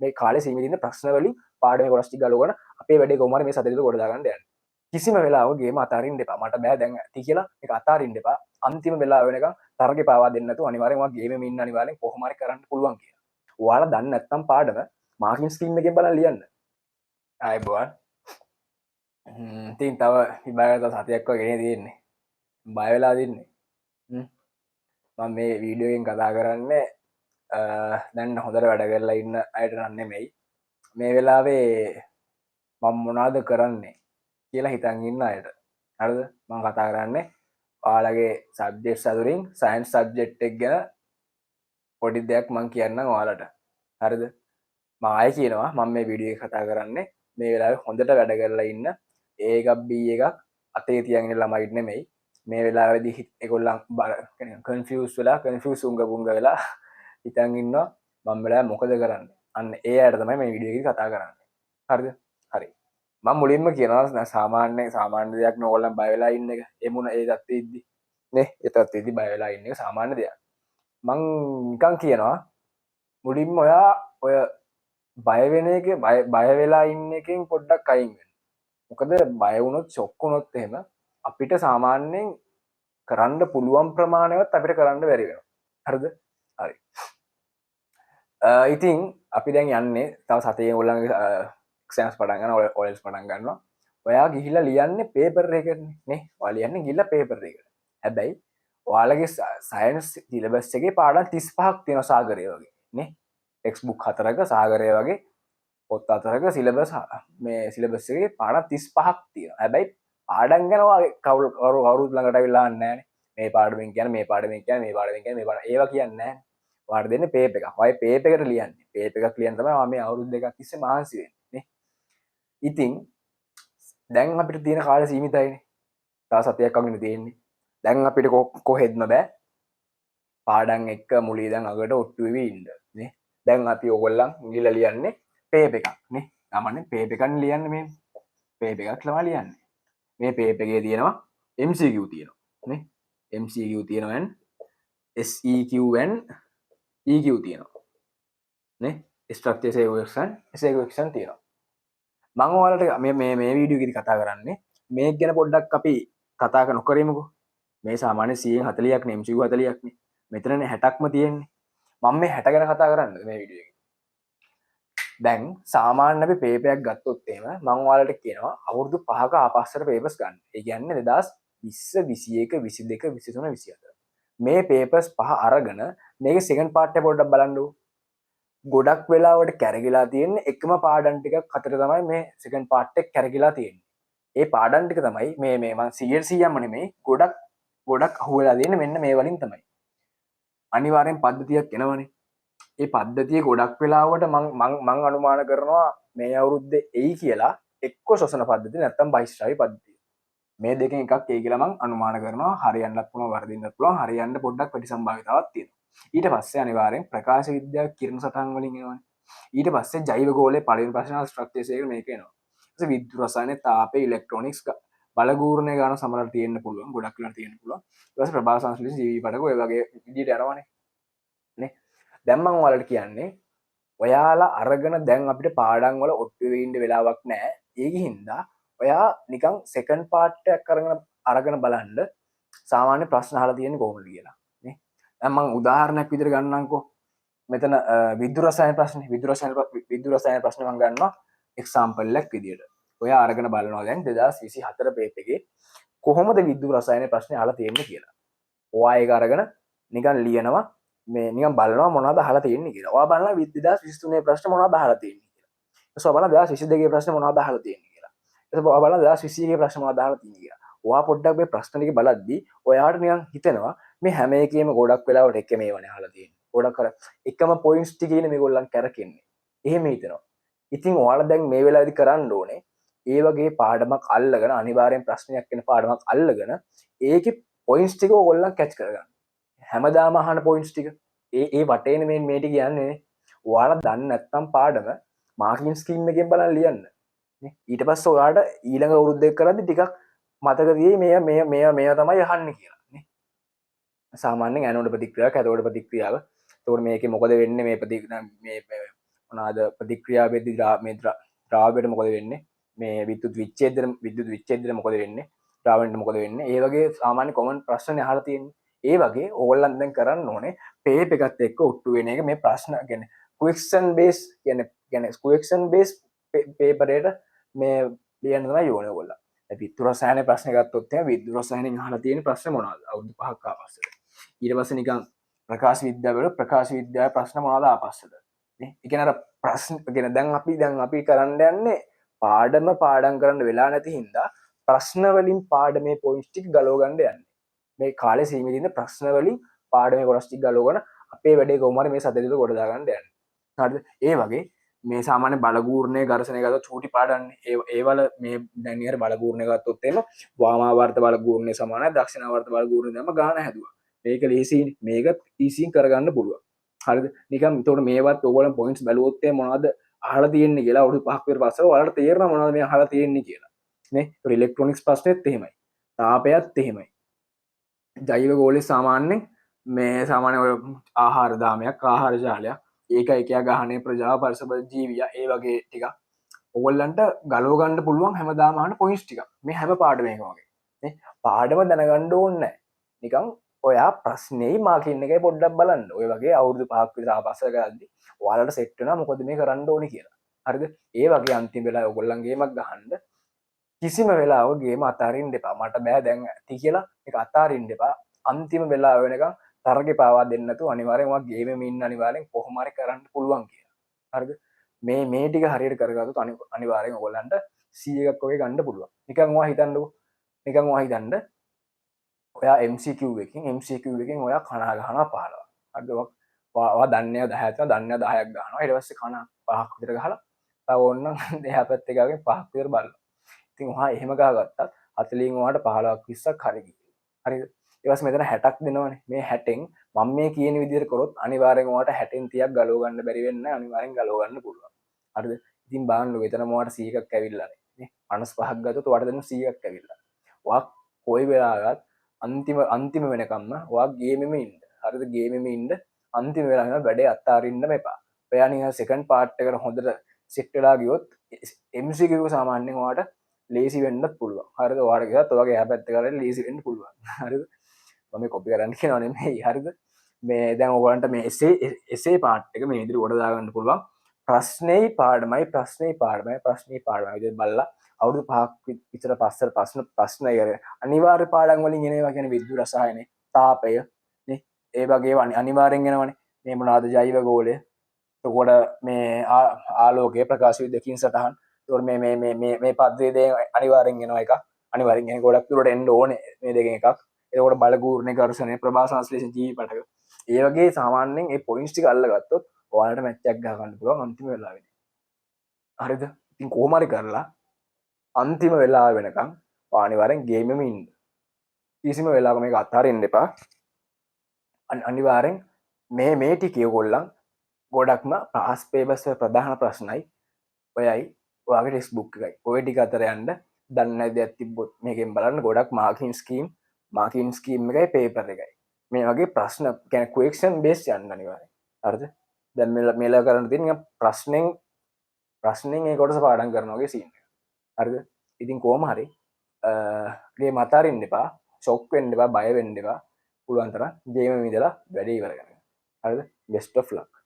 මේ කාලේ සීමිත ඉන්න ප්‍රශ්න වලින් පාඩමේ කොටස් ටික ගලවගෙන අපේ වැඩේ කොහොම හරි මේ සතිය තුළ ගොඩ දාගන්න යන්න. කිසිම වෙලාවක ගේම අතාරින්න එපා. මට බෑ දැන් ඇති කියලා මේක අතාරින්න එපා. අන්තිම වෙලාව වෙනකන් තරගේ පාවා දෙන්න නැතුව අනිවාර්යෙන් ඔයා ගේමෙම ඉන්න අනිවාර්යෙන් කොහොම හරි කරන්න පුළුවන් කියලා. ඔයාලා දන්නේ නැත්නම් පාඩම මාකින් ස්කීම් එකෙන් බලන් ලියන්න. ආයුබෝවන්. ඉතින් තව විභාගයට තව සතියක් වගේ නේ තියෙන්නේ. බය වෙලා තින්නේ. මම මේ වීඩියෝ එකෙන් කතා කරන්නේ දැන් හොඳට වැඩ කරලා ඉන්න අයට නම් නෙමෙයි. මේ වෙලාවේ මම මොනවද කරන්නේ කියලා හිතන් ඉන්න අයට. හරිද? මම කතා කරන්නේ ඔයාලගේ සබ්ජෙක්ට්ස් අතුරින් සයන්ස් සබ්ජෙක්ට් එක ගැන පොඩි දෙයක් මං කියන්නම් ඔයාලට. හරිද? මම ආයෙ කියනවා මම මේ වීඩියෝ එක කතා කරන්නේ මේ වෙලාවේ හොඳට වැඩ කරලා ඉන්න A එකක් B එකක් අතේ තියන් ඉන්න ළමයිට නෙමෙයි. මේ වෙලාවේදී ඒගොල්ලන් කන්ෆියුස් වෙලා කන්ෆියුස් උංග පුංග වෙලා හිතන් ඉන්නවා මම වෙලාවේ මොකද කරන්නේ. අන්න ඒ අයට තමයි මේ වීඩියෝ එකේ කතා කරන්නේ. හරිද? හරි. මම මුලින්ම කියනවා සාමාන්‍ය දෙයක් නේ ඕගොල්ලන් බය වෙලා ඉන්න එක. ඒ මොන ඒ තත්ත්වෙ ඉද්දි නේ ඒ තත්ත්වෙ ඉද්දි බය වෙලා ඉන්න එක සාමාන්‍ය දෙයක්. මං නිකන් කියනවා මුලින්ම ඔයා ඔය බය වෙන එක බය වෙලා ඉන්න එකෙන් පොඩ්ඩක් අයින් වෙන්න. මොකද බය වුණොත් ෂොක් වුණොත් එහෙම අපිට සාමාන්‍යයෙන් කරන්න පුළුවන් ප්‍රමාණයවත් අපිට කරන්න බැරි වෙනවා. හරිද? හරි. ඉතින් අපි දැන් යන්නේ තව සතියෙන් ඔයගොල්ලන්ගේ එක්සෑම්ස් පටන් ගන්නවා, ඔය ඔයල්ස් පටන් ගන්නවා. ඔයා ගිහිල්ලා ලියන්නේ පේපර් එකකනේ නේ. ඔයා ලියන්නේ ගිහිල්ලා පේපර් එකකට. හැබැයි ඔයාලගේ සයන්ස් සිලබස් එකේ පාඩම් 35ක් තියෙනවා සාගරය වගේ නේ. ටෙක්ස්ට් බුක් හතරක සාගරය වගේ පොත් හතරක සිලබස් මේ සිලබස් එකේ පාඩම් 35ක් තියෙනවා. හැබැයි පාඩම් ගැන ඔයා කවුරුත් ළඟට ඇවිල්ලා අහන්නේ නෑනේ. මේ පාඩමෙන් කියන්නේ මේ පාඩමෙන් කියන්නේ මේ පාඩමෙන් කියන්නේ මේ පාඩම ඒවා කියන්නේ නෑනේ. ඔයාලට දෙන්නේ පේපර් එකක්. ඔයා පේපර් එකට ලියන්නේ. පේපර් එකක් ලියන්න තමයි ඔයා මේ අවුරුදු දෙකක් තිස්සේ මහන්සි වෙන්නේ නේ. ඉතින් දැන් අපිට තියෙන කාලය සීමිතයිනේ. තව සතියක් වගේනේ තියෙන්නේ. දැන් අපිට කොහෙත්ම බෑ පාඩම් එක්ක මුලින් ඉඳන් අගට ඔට්ටු වෙවි ඉන්න නේ. දැන් අපි ඕගොල්ලන් ගිහලා ලියන්නේ පේපර් එකක් නේ. සාමාන්‍යයෙන් පේපර් එකක් ලියන්නේ මේ පේපර් එකක් තමයි ලියන්නේ. මේ පේපර් එකේ තියෙනවා MCQ තියෙනවා නේ. MCQ තියෙනවා and SEQ and EQ තියෙනවා නේ. ස්ට්‍රක්චර් සේවක්ෂන් සේවක්ෂන් තියෙනවා. මම ඔයාලට මේ මේ වීඩියෝ එකේදී කතා කරන්නේ මේක ගැන පොඩ්ඩක් අපි කතා නොකරෙමුකෝ. මේ සාමාන්‍ය 140ක් නේ, MCQ 40ක් නේ. මෙතනනේ 60ක්ම තියෙන්නේ. මම මේ 60 ගැන කතා කරන්නේ මේ වීඩියෝ එකේ. දැන් සාමාන්‍ය අපි පේපර් එකක් ගත්තොත් එහෙම මම ඔයාලට කියනවා අවුරුදු 5ක ආපස්සට පේපර්ස් ගන්න. ඒ කියන්නේ 2020, 21, 22, 23, 24. මේ පේපර්ස් පහ අරගෙන මේකේ සෙකන්ඩ් පාර්ට් එක පොඩ්ඩක් බලන්නකෝ. ගොඩක් වෙලාවට කැරකිලා තියෙන්නේ එකම පාඩම් ටිකක් අතර තමයි මේ සෙකන්ඩ් පාර්ට් එක කැරකිලා තියෙන්නේ. ඒ පාඩම් ටික තමයි මේ මං සියයට සීයක්ම නෙමෙයි ගොඩක් අහුවෙලා තියෙන්නේ මෙන්න මේ වලින් තමයි. අනිවාර්යෙන් පද්ධතියක් එනවනේ. ඒ පද්ධතිය ගොඩක් වෙලාවට මං අනුමාන කරනවා මේ අවුරුද්දේ එයි කියලා එක්ක ශ්වසන පද්ධතිය නැත්නම් බහිස්රාවි පද්ධතිය. මේ දෙකෙන් එකක් එයි කියලා මං අනුමාන කරනවා. හරියන්නත් පුළුවන් වරදින්නත් පුළුවන්. හරියන්න පොඩ්ඩක් වැඩි සම්භාවිතාවක් තියෙනවා. ඊට පස්සේ අනිවාර්යෙන් ප්‍රකාශ විද්‍යාව කිරණ සටහන් වලින් එනවනේ. ඊට පස්සේ ජෛව ගෝලයේ පළවෙනි ප්‍රශ්න ස්ට්‍රක්චර් එක මේක එනවා. ඊට පස්සේ විද්‍යුත් රසායනය, තාපය, ඉලෙක්ට්‍රොනික්ස් බලගූර්ණය ගන්න සමහරවිට තියෙන්න පුළුවන්. ගොඩක් වෙලාවට තියෙන්න පුළුවන්. ඊට පස්සේ ප්‍රභා සංශ්ලේෂණ ජීවි පටක ඔය වගේ විදිහට යනවනේ නේ. දැන් මං ඔයාලට කියන්නේ ඔයාලා අරගෙන දැන් අපිට පාඩම් වල ඔට්ටු වෙ ඉන්න වෙලාවක් නෑ. ඒකින්ද ඔයා නිකන් සෙකන්ඩ් පාර්ට් එකක් අරගෙන බලන්න සාමාන්‍ය ප්‍රශ්න අහලා තියෙන්නේ කොහොමද කියලා නේ. දැන් මං උදාහරණයක් විදිහට ගන්නම්කෝ. මෙතන විද්‍යුත් රසායන ප්‍රශ්නේ, විද්‍යුත් රසායන ප්‍රශ්නේ මං ගන්නවා එක්සැම්පල් එකක් විදිහට. ඔයා අරගෙන බලනවා දැන් 2024 පේපර් එකේ කොහොමද විද්‍යුත් රසායන ප්‍රශ්නේ අහලා තියෙන්නේ කියලා. ඔයා ඒක අරගෙන නිකන් ලියනවා මේ නිකන් බලනවා මොනවද අහලා තියෙන්නේ කියලා. ඔයා බලනවා 2023 ප්‍රශ්න මොනවද අහලා තියෙන්නේ කියලා. ඊට පස්සේ ඔයා බලනවා 2022 ප්‍රශ්න මොනවද අහලා තියෙන්නේ කියලා. ඊට පස්සේ ඔයා බලනවා 2021 ප්‍රශ්න මොනවද අහලා තියෙන්නේ කියලා. ඔයා පොඩ්ඩක් මේ ප්‍රශ්න ටික බලද්දි ඔයාට නිකන් හිතෙනවා මේ හැම එකේම ගොඩක් වෙලාවට එකම ඒවානේ අහලා තියෙන්නේ. ගොඩක් අර එකම පොයින්ට්ස් ටික ඉන්නේ මේගොල්ලන් කැරකෙන්නේ. එහෙම හිතෙනවා. ඉතින් ඔයාලා දැන් මේ වෙලාවේදී කරන්න ඕනේ ඒ වගේ පාඩමක් අල්ලගෙන අනිවාර්යෙන් ප්‍රශ්නයක් වෙන පාඩමක් අල්ලගෙන ඒකේ පොයින්ට්ස් ටික ඔයගොල්ලන් කැච් කරගන්න. හැමදාම අහන පොයින්ට්ස් ටික ඒ වටේනේ මේ ටික යන්නේ නේ. ඔයාලා දන්නේ නැත්නම් පාඩම මාකින් ස්කීම් එකෙන් බලන් ලියන්න නේ. ඊට පස්සේ ඔයාලට ඊළඟ අවුරුද්ද එක්ක කරද්දි ටිකක් මතක තියෙයි මෙයා තමයි අහන්නේ කියලා නේ. සාමාන්‍යයෙන් ඇනෝඩ් ප්‍රතික්‍රියාව, කැතෝඩ් ප්‍රතික්‍රියාව. එතකොට මේකේ මොකද වෙන්නේ? මේ මේ මොනවාද ප්‍රතික්‍රියා වෙද්දී මේ ද්‍රාව්‍යයට මොකද වෙන්නේ, මේ විද්‍යුත් විච්ඡේදන මොකද වෙන්නේ, ද්‍රාවණයට මොකද වෙන්නේ, ඒ වගේ සාමාන්‍ය කොමන් ප්‍රශ්න අහලා තියෙන්නේ. ඒ වගේ ඕගොල්ලන් දැන් කරන්න ඕනේ පේපර් එකත් එක්ක ඔට්ටු වෙන එක. මේ ප්‍රශ්න කියන්නේ ක්වෙස්චන් බේස් කියන්නේ ක්වෙස්චන් බේස් පේපර් එකට මේ ලියන්න තමයි ඕනේ ඕගොල්ලන්. දැන් විද්‍යුත් රසායන ප්‍රශ්න ගත්තොත් එහෙම විද්‍යුත් රසායනෙන් අහලා තියෙන ප්‍රශ්න මොනවද අවුරුදු 5ක් ආපස්සට. ඊට පස්සේ නිකන් ප්‍රකාශ විද්‍යාව වල ප්‍රකාශ විද්‍යාවේ ප්‍රශ්න මොනවද ආපස්සට නේ. ඒ කියන්නේ අර ප්‍රශ්න කියන්නේ දැන් අපි කරන්න යන්නේ පාඩම පාඩම් කරන්න වෙලා නැති හින්දා ප්‍රශ්න වලින් පාඩමේ පොයින්ට්ස් ටික ගලව ගන්න යන්නේ. මේ කාලේ සීමිත ඉන්න ප්‍රශ්න වලින් පාඩමේ කොටස් ටික ගලවගෙන අපේ වැඩේ කොහොම හරි මේ සතිය තුළ ගොඩ දා ගන්න යන්නේ. හරිද? ඒ වගේ මේ සාමාන්‍ය බලගූර්ණය ඝර්ෂණය ගත්තොත් චූටි පාඩම්නේ. ඒවල මේ දැන් නියර බලගූර්ණය ගත්තොත් එහෙම වාමාවර්ත බලගූර්ණය සමානයි දක්ෂිණාවර්ත බලගූර්ණය දැම්ම ගාන හැදුවා. මේක ලේසියිනේ. මේක ඊසියෙන් කරගන්න පුළුවන්. හරිද? නිකන් එතකොට මේවත් ඕගොල්ලන් පොයින්ට්ස් බැලුවොත් එහෙම මොනවද අහලා තියෙන්නේ කියලා අවුරුදු 5ක් විතර පස්සේ ඔයාලට තේරෙනවා මොනවද මේ අහලා තියෙන්නේ කියලා. නේ? ඒතකොට ඉලෙක්ට්‍රොනික්ස් ප්‍රශ්නෙත් එහෙමයි. තාපයත් එහෙමයි. ජෛව ගෝලයේ සාමාන්‍යයෙන් මේ සාමාන්‍ය ඔය ආහාර දාමයක්, ආහාර ජාලයක්, ඒක එකයා ගහනේ ප්‍රජාව පරිසර ජීවියා ඒ වගේ ටිකක් ඕගොල්ලන්ට ගලව ගන්න පුළුවන් හැමදාම අහන පොයින්ට්ස් ටිකක්. මේ හැම පාඩමකම වගේ. නේ? පාඩම දැනගන්න ඕනේ නැහැ. නිකන් ඔයා ප්‍රශ්නේයි මාකින් එකයි පොඩ්ඩක් බලන්න. ඔය වගේ අවුරුදු 5ක් විතර ආපස්සට කරද්දි ඔයාලට සෙට් වෙනවා මොකද මේ කරන්න ඕනේ කියලා. හරිද? ඒ වගේ අන්තිම වෙලාවේ ඔයගොල්ලන් ගේමක් ගහන්න කිසිම වෙලාවක ගේම අතාරින්න එපා. මට බෑ දැන් ඇති කියලා ඒක අතාරින්න එපා. අන්තිම වෙලාව වෙනකන් තරගේ පාවා දෙන්න නැතුව අනිවාර්යෙන් ඔයා ගේමෙම ඉන්න අනිවාර්යෙන් කොහොම හරි කරන්න පුළුවන් කියලා. හරිද? මේ ටික හරියට කරගත්තොත් අනිවාර්යෙන් ඔයගොල්ලන්ට C එකක් වගේ ගන්න පුළුවන්. නිකන් ඔයා හිතන්නකෝ. නිකන් ඔයා හිතන්න ඔයා MCQ එකෙන් ඔයා කනා ගහනවා 15. හරිද? ඔයා දන්නේ නැහැ 10ක් තියෙනවා, දන්නේ නැහැ 10ක් ගහනවා. ඊට පස්සේ කනා 5ක් විතර ගහලා තව ඕනනම් එහා පැත්තේ ගාගෙන් 5ක් විතර බලනවා. ඉතින් ඔයා එහෙම ගහගත්තත් 40න් ඔයාට 15ක් 20ක් හරි ගිහින්. හරිද? ඊට පස්සේ මෙතන 60ක් දෙනවනේ. මේ 60න් මම මේ කියන විදිහට කරොත් අනිවාර්යෙන් ඔයාට 60න් 30ක් ගලව ගන්න බැරි වෙන්නේ නැහැ. අනිවාර්යෙන් ගලව ගන්න පුළුවන්. හරිද? ඉතින් බලන්නකෝ එතනම ඔයාට C එකක් ඇවිල්ලා නේ. 55ක් ගත්තොත් ඔයාට දෙන්න C එකක් ඇවිල්ලා. ඔයා කොයි වෙලාවකත් අන්තිම වෙනකම්ම ඔයා ගේමෙම ඉන්න. හරිද? ගේමෙම ඉන්න. අන්තිම වෙලාවෙම වැඩේ අත්හරින්නම එපා. ඔයා නිකන් සෙකන්ඩ් පාර්ට් එකට හොඳට සෙට් වෙලා ගියොත් MCQ එක සාමාන්‍යයෙන් ඔයාට ලේසි වෙන්නත් පුළුවන්. හරිද? ඔයාට ගියත් ඔයාගේ එහා පැත්ත කරලා ලේසි වෙන්න පුළුවන්. හරිද? මම මේ කොපි කරන්න කියනව නෙමෙයි. හරිද? මේ දැන් ඔයගොල්ලන්ට මේ essay part එක මේ විදිහට ගොඩ දාගන්න පුළුවන්. ප්‍රශ්නේයි පාඩමයි, ප්‍රශ්නේයි පාඩමයි, ප්‍රශ්නේයි පාඩමයි විදිහට බලලා අවුරුදු 5ක් විතර පස්සට ප්‍රශ්න ඉගෙන අනිවාර්ය පාඩම් වලින් එන ඒවා කියන්නේ විද්‍යුත් රසායනය, තාපය නේ, ඒ වගේ ඒවා අනිවාර්යෙන් එනවනේ. මේ මොනවාද ජෛව ගෝලය, එතකොට මේ ආලෝකය, ප්‍රකාශ විද්‍යාවකින් සටහන්, එතකොට මේ මේ මේ මේ මේ පද්ධතිය දෙක අනිවාර්යෙන් එනවා එකක්. අනිවාර්යෙන් එන ගොඩක් දුරට එන්න ඕනේ මේ දෙකෙන් එකක්. එතකොට බලගූර්ණය, ඝර්ෂණය, ප්‍රභා සංශ්ලේෂණ, ජීවි පටක. ඒ වගේ සාමාන්‍යයෙන් ඒ පොයින්ට්ස් ටික අල්ලගත්තොත් ඔයාලට මැච් එකක් ගහ ගන්න පුළුවන් අන්තිම වෙලාවේදී. හරිද? ඉතින් කොහොම හරි කරලා අන්තිම වෙලාව වෙනකන් ඔයා අනිවාර්යෙන් ගේමෙම ඉන්න. කිසිම වෙලාවක මේක අත්හරින්න එපා. අනිවාර්යෙන් මේ ටිකේ ඔයගොල්ලන් ගොඩක්ම පාස් පේපර්ස් වල ප්‍රධාන ප්‍රශ්නයි ඔයයි ඔයාගේ ටෙක්ස්ට් බුක් එකයි. ඔය ටික අතර යන්න දන්නේ නැති දෙයක් තිබ්බොත් මේකෙන් බලන්න. ගොඩක් මාකින් ස්කීම් එකයි පේපර් එකයි. මේ වගේ ප්‍රශ්න කියන්නේ ක්වෙස්චන් බේස් යන්න අනිවාර්යෙන්. හරිද? දැන් මේලා කරන්න තියෙන නිකන් ප්‍රශ්නෙන් ඒ කොටස පාඩම් කරනවා වගේ සීන් එක. හරිද? ඉතින් කොහොම හරි ගේම අතාරින්න එපා, ෂොක් වෙන්න එපා, බය වෙන්න එපා. පුළුවන් තරම් ගේම ඉඳලා වැඩේ ඉවර කරගන්න. හරිද? Best of luck.